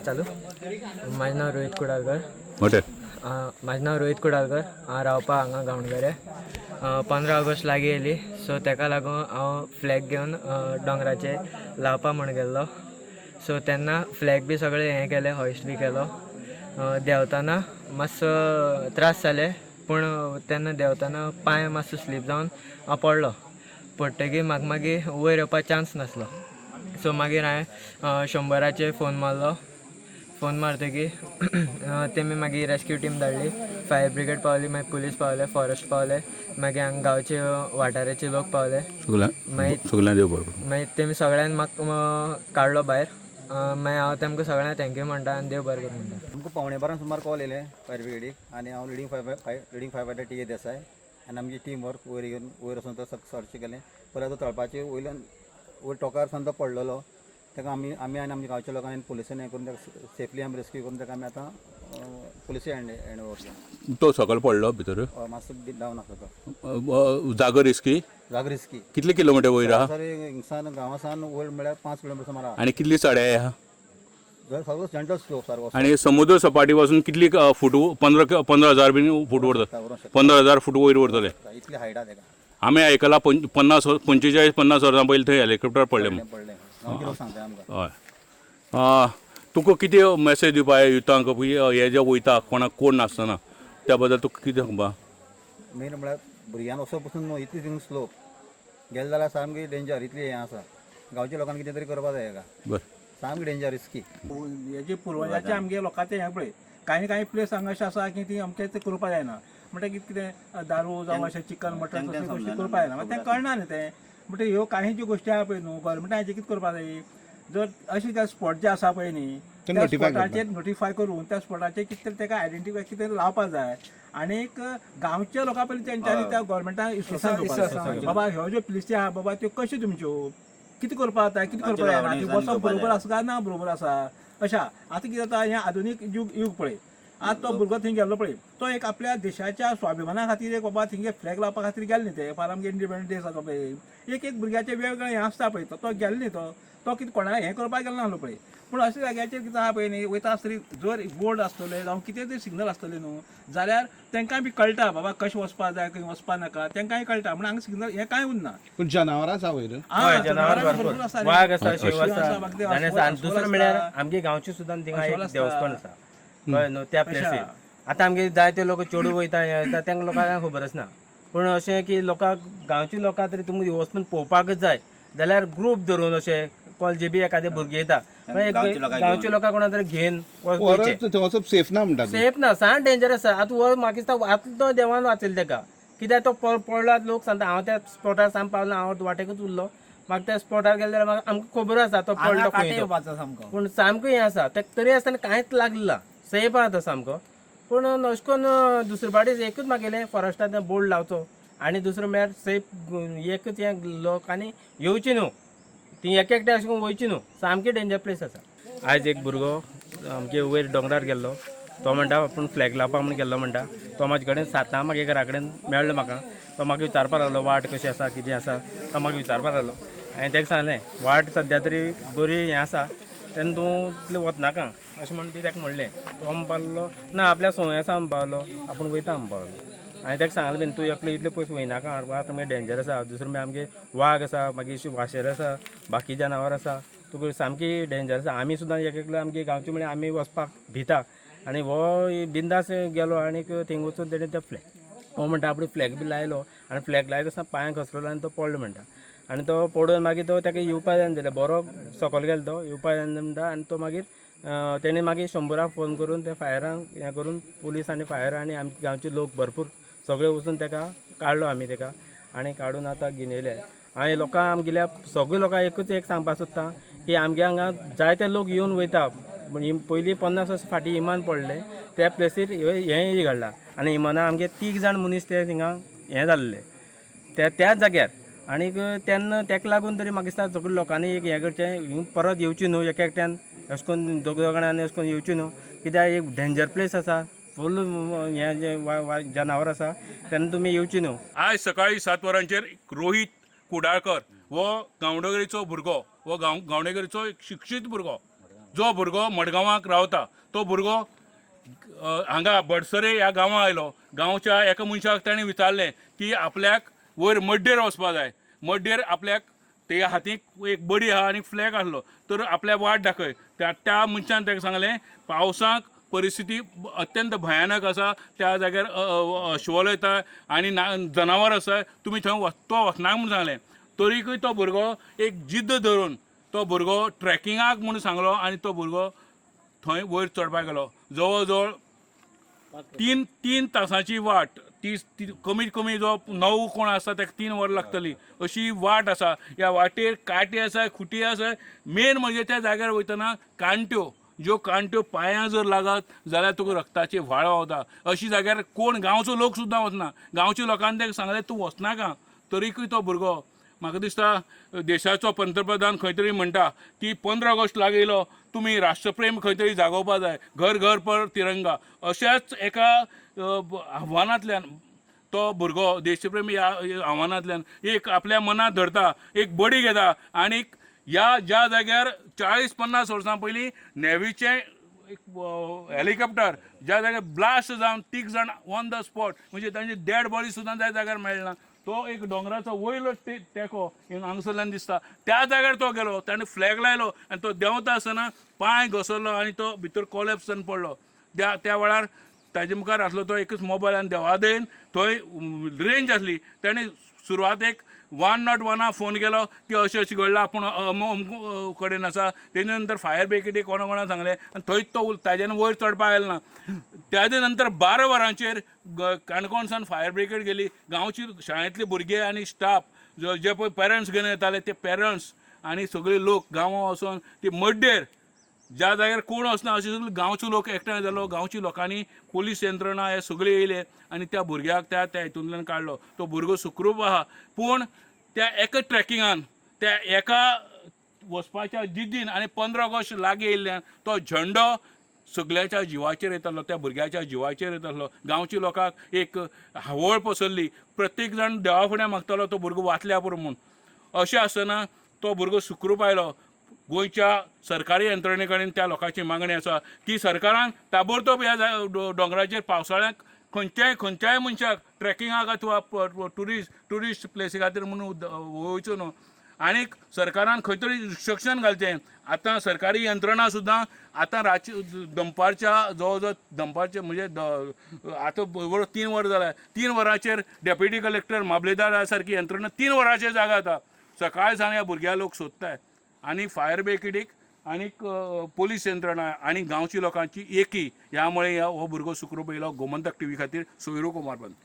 चालू. म्हाजें नांव रोहीत कुडाळकर. मोठे. म्हाजें नांव रोहीत कुडाळकर. हांव रावपा हांगा गांवडगरे. 15 ऑगस्ट लागीं येयली, सो तेका लागून हांव फ्लॅग घेवन दोंगराचेर लावपा म्हूण गेल्लो. सो तेन्ना फ्लॅग बी सगळें हें केलें, हॉयस्ट बी केलो. देंवतना मातसो त्रास जाले, पूण तेन्ना देंवतना पांय मातसो स्लीप जावन हांव पडलो. पडटकीर म्हाका मागीर वयर येवपाक चान्स नासलो. सो मागीर हांवें 100आचेर फोन मारलो. फोन मारतकीर तेमी मागीर रेस्क्यू टीम धाडली. फायर ब्रिगेड पावली, मागीर पुलीस पावले, फॉरेस्ट पावले, मागीर हांगा गांवचे वाठाराचे लोक पावले. सगळ्यां मागीर सगळ्यां देव बरो करूं. मागीर तेमी सगळ्यांनी म्हाका काडलो भायर. मागीर हांव तेमकां सगळ्यांक thank you म्हणटा आनी देव बरें करूं म्हणटा. आमकां 11:45 सुमार कॉल येयले फायर ब्रिगेडीक आनी हांव leading fire fighter T A Desai आनी आमची टीम वर्क वयर घेवन वयर वचून तो सर्च केलें. परत तो तळपाचे वयल्यान वयर टोकार सावन तो पडलेलो. ताका आमी आमी आनी आमच्या गांवच्या लोकांनी आनी पुलिसांनी हें करून ताका सेफली आमी रेस्क्यू करून ताका आमी आतां पुलिसे हँड हँड ओवर केलें. तो सकयल पडलो भितर? हय, मातसो डावन आसलो तो. जागो रिस्की. जागो रिस्की. कितले किलोमिटर वयर आहा? सर, हिंगसान गांवा सावन वयर म्हळ्यार 5 किलोमिटर सुमार आहा. आनी कितली चढाई आहा? सगळो जनरल स्लोप सारको. आनी समुद्र सपाटी पासून कितली फूट? 15,000 बीन फूट वरता? व्हरूंक शकता. 15,000 फूट वयर उरतले. इतली हायट आहा तेका. आमी आयकलां 50, 45, 50 वर्सां पयलीं थंय हेलिकॉप्टर पडलें म्हूण. पडलें, गांवचे लोक सांगता आमकां. हय. तुका कितें मॅसेज दिवपा युथांक, हे जे वयता कोणाक कोण नासतना, त्या बद्दल तुका कितें सांगपा? मेन म्हळ्यार भुरग्यान वचप पसून न्हू, इतली थिंग स्लोप गेले जाल्यार सामकी डेंजर, इतली हें आसा. गांवच्या लोकांनी कितें तरी करपा जाय हेका. बरें. सामकी डेंजर, रिस्की. हेजे पुर्वजाचे आमगे लोकांचे हें पळय, कांय कांय प्लेस हांगा अशें आसा की ती अमकें तें करपा जायना. म्हणटा कितें कितें दारू जावं अशें चिकन मटन तसल्यो गोश्टी करपा जायना. मागीर तें कळना न्ही तें. म्हणटा ह्यो काही ज्यो गोश्टी आहा पळय न्हू, गव्हर्मेंटान हाचें कितें करपा जाय, जर अशें ते स्पॉट जे आसा पळय न्ही, त्या स्पॉटाचेर नोटिफाय करून त्या स्पॉटाचेर कितें तरी तेका आयडेंटिफाय कितें तरी लावपा जाय. आनीक गांवच्या लोकां पयलीं तेंच्यांनी त्या गव्हर्मेंटान इन्स्ट्रक्शन दिवपा जाय, बाबा ह्यो ज्यो प्लेसी आहा बाबा त्यो कश्यो तुमच्यो, कितें करपा जाता, कितें करपा जायना, ती वचप बरोबर आसा काय ना बरोबर आसा. अशा आतां कितें जाता, हें आधुनीक युग युग पळय. आतां तो भुरगो थंय गेल्लो पळय, तो एक आपल्या देशाच्या स्वाभिमाना खातीर एक बाबा थिंगे फ्लॅग लावपा खातीर गेले न्ही ते. फाल्यां आमगे इंडिपेंडंट डे आसा पळय, एक एक भुरग्याचें वेगवेगळें हें आसता पळय. तो गेलो न्ही, तो तो कितें कोणाक हें करपाक गेलो नासलो पळय. पूण अशा जाग्याचेर कितें आहा पळय न्ही, वयता आसतरी जर बोर्ड आसतले जावं कितें तरी सिग्नल आसतले न्हू, जाल्यार तांकां बी कळटा बाबा कशें वचपा जाय, खंय वचपा नाका, तांकांय कळटा. म्हण हांगा सिग्नल हें कांय उरना. पूण जनावरां आसा वयर? आं, जनावरां भरपूर आसा रे. वाग आसा, शिंव शिंव आसा, आसा बाकी ते आनी अस्वल आसा. आनी दुसरें आसता. म्हळ्यार आमगे गांवचे सुद्दां थिंगा अस्वल एक आसता. देवस्थान आसा, कळ्ळें न्हू, त्या प्लेसीर. आतां आमगे जायते लोक चेडूं वयता, हें वयता, तांकां लोकांक खबर आसना. पूण अशें की लोकांक, गांवच्या लोकांक तरी तुमी वचून पळोवपाकच जाय जाल्यार ग्रूप धरून अशें कॉलेजी बी एखादे भुरगे येता, गांवच्या लोकांक कोणा तरी घेवन वचचें. वरच थंय वचप सेफ ना म्हणटा तूं? सेफ ना, सान डेंजर आसा. आतां हो म्हाका दिसता आतां तो देवान वाचयलो तेका, कित्याक तो पडला. लोक सांगता हांव त्या स्पॉटार सामको पावलो, हांव वाटेकूच उरलो. म्हाका त्या स्पॉटार गेले जाल्यार म्हाका आमकां खबर आसा तो पडलो खंय तो. पूण सामको हें आसा तेका तरी आसतना कांयच लागलें ना, सेफ आहा तो सामको. पूण अशें करून दुसरे पाटी एकूच मागयलें, फॉरेस्टान बोर्ड लावचो आनी दुसरो म्हळ्यार सेफ एकूच हें लोकांनी येवची न्हू ती, एक एकटे अशें करून वयची न्हू, सामकी डेंजर प्लेस आसा. आयज एक भुरगो आमगे वयर दोंगरार गेल्लो, तो म्हणटा आपूण फ्लॅग लावपाक म्हूण गेल्लो म्हणटा. तो म्हाजे कडेन सातां मागे घरा कडेन मेळ्ळो म्हाका. तो म्हाका विचारपाक लागलो वाट कशी आसा, कितें आसा, तो म्हाका विचारपाक लागलो. हांवें ताका सांगलें वाट सद्या तरी बरी हें आसा, तेन्ना तूं तितलें वचनाका अशें म्हण बी ताका म्हणलें. तो म्हणपाक लागलो ना आपल्या संवय आसा म्हणपाक लागलो, आपूण वयता म्हणपाक लागलो. हांवें ताका सांगलें बीन तूं एकलो इतले पयस वयनाका, आतां मागीर डेंजर आसा. दुसरें मागीर आमगे वाग आसा, मागीर वाशेर आसा, बाकी जनावर आसा, तुका सामकी डेंजर आसा. आमी सुद्दां एक एकलो आमगे गांवचे म्हळ्यार आमी वचपाक भिता. आनी हो बिंदास गेलो आनीक थंय वचून तेणें ते फ्लॅग, हो म्हणटा आपणे फ्लॅग बी लायलो आनी फ्लॅग लायता आसतना पांय घसरलो आनी तो पडलो म्हणटा. आनी तो पडून मागीर तो ताका येवपा जायना जालें, बरो सकयल गेलो तो, येवपा जायना म्हणटा. आनी तो मागीर तेणें मागीर 100 फोन करून ते फायरांक हें करून पुलीस आनी फायर आनी आमचे गांवचे लोक भरपूर सगळे वचून ताका काडलो आमी ताका आनी काडून आतां घेवन येयले. आनी लोकांक आमगेल्या सगळे लोकांक एकूच एक सांगपाक सोदता की आमगे हांगा जायते लोक येवन वयता. पयलीं 50 वर्सां फाटीं इमान पडलें त्या प्लेसीर हें घडलां आनी इमाना आमगे 3 जाण मनीस ते थिंगा हें जाल्ले त्या त्याच जाग्यार. आनीक तेन्ना तेका लागून तरी म्हाका दिसता सगळे लोकांनी एक हें करचें, परत येवची न्हू एक एकट्यान अशें करून दोग दोग जाणांनी अशें करून येवची न्हू, कित्याक एक डेंजर प्लेस आसा, फूल हें जें जनावर आसा, तेन्ना तुमी येवची न्हू. आयज सकाळी 7 वरांचेर रोहीत कुडाळकर हो गांवडोंगरीचो भुरगो, हो गांवडोंगरीचो एक शिक्षीत भुरगो जो भुरगो मडगांवाक रावता तो भुरगो हांगा बडसरे ह्या गांवां आयलो. गांवच्या एका मनशाक ताणें विचारलें की आपल्याक वयर मड्डेर वचपा जाय, मड्डेर आपल्याक तेज्या हातीक एक बडी आहा आनी फ्लॅग आसलो तर आपल्याक वाट दाखय. त्या त्या मनशान ताका सांगलें पावसाक परिस्थिती अत्यंत भयानक आसा, त्या जाग्यार अश्वल येता आनी ना जनावर आसा, तुमी थंय तो वचनाक म्हूण सांगलें. तरीकूय तो भुरगो एक जिद्द धरून तो भुरगो ट्रॅकिंगाक म्हूण सांगलो आनी तो भुरगो थंय वयर चडपाक गेलो. जवळ जवळ 3 तासांची वाट, ती कमीत कमी जो 9 कोण आसा ताका 3 वरां लागतली अशी वाट आसा. ह्या वाटेर कांटे आसा, खुटी आसा. मेन म्हणजे त्या जाग्यार वयतना कांट्यो, ज्यो कांट्यो पांयां जर लागत जाल्यार तुका रक्ताची व्हाळ व्हांवता. अशी जाग्यार कोण गांवचो लोक सुद्दां वचना. गांवच्या लोकांनी ताका सांगलें तूं वचनाका, तरीकूय तो भुरगो म्हाका दिसता देशाचो पंतप्रधान खंय तरी म्हणटा की 15 ऑगस्ट लागीं येयलो, तुमी राष्ट्रप्रेम खंय तरी जागोवपा जाय, घर घर पर तिरंगा. अशाच एका आव्हानांतल्यान तो भुरगो देशप्रेमी ह्या आव्हानांतल्यान एक आपल्या मनात धरता, एक बडी घेता आनी ह्या ज्या जाग्यार 40-50 वर्सां पयलीं नेवीचें एक हेलिकॉप्टर ज्या जाग्यार ब्लास्ट जावन 3 जाण ऑन the spot, म्हणजे तांची डेड बॉडी सुद्दां त्या जाग्यार मेळना, तो एक दोंगराचो वयलो तेंको हांगासरल्यान दिसता, त्या जाग्यार तो गेलो, ताणें फ्लॅग लायलो आनी तो देंवता आसतना पांय घसरलो आनी तो भितर कोलॅप्स जावन पडलो. त्या त्या वेळार ताजे मुखार आसलो तो एकच मोबायल आनी देवादेन थंय रेंज आसली. ताणें सुरवातेक 101 फोन केलो की अशें अशें घडलां, आपूण अमक कडेन आसा. तेजे नंतर फायर ब्रिगेडीक कोणा कोणा सांगलें आनी थंयच तो ताज्यान वयर चडपाक आयलो ना. ताजे नंतर 12 वरांचेर काणकोण सावन फायर ब्रिगेड गेली. गांवची शाळेंतली भुरगे आनी स्टाफ जे पळय पेरंट्स घेवन येताले ते पेरंट्स आनी सगळे लोक गांवां वचोन ती मड्डेर ज्या जाग्यार कोण वचना अशे सगळे गांवचे लोक एकठांय जालो. गांवच्या लोकांनी पोलीस यंत्रणा हे सगळे येयले आनी त्या भुरग्याक त्या त्या हितूंतल्यान काडलो. तो भुरगो सुखरूप आहा, पूण त्या एका ट्रॅकिंगान त्या एका वचपाच्या जिद्दीन आनी 15 ऑगस्ट लागीं येयल्ल्यान तो झेंडो सगळ्याच्या जिवाचेर येतालो, त्या भुरग्याच्या जिवाचेर येतालो. गांवच्या लोकांक एक हावळ पसरली, प्रत्येक जाण देवा फुडें मागतालो तो भुरगो वाचल्या पुरो म्हूण. अशें आसतना तो भुरगो सुखरूप आयलो. गोंयच्या सरकारी यंत्रणे कडेन त्या लोकांची मागणी आसा की सरकारान ताबडतोब ह्या दोंगराचेर पावसाळ्याक खंयच्याय खंयच्याय मनशाक ट्रॅकिंगाक अथवा ट्युरिस्ट प्लेसी खातीर म्हणून वयचो न्हू. आनीक सरकारान खंय तरी रिस्ट्रिक्शन घालचें. आतां सरकारी यंत्रणा सुद्दां आतां रातची दनपारच्या जवळ जवळ दनपारचे म्हणजे आतां बरोबर 3 वरां जाल्या, 3 वरांचेर डेप्युटी कलेक्टर मामलेदार सारकी यंत्रणा 3 वरांचेर जागा जाता. सकाळ सावन ह्या भुरग्या लोक सोदताय आनी फायर ब्रिगेडीक आनीक पोलीस यंत्रणा आनी गांवची लोकांची एकी ह्या मुळे हो भुरगो सुखरूप येयलो. गोमंतक टीव्ही खातीर सोयरू कुमार पंत.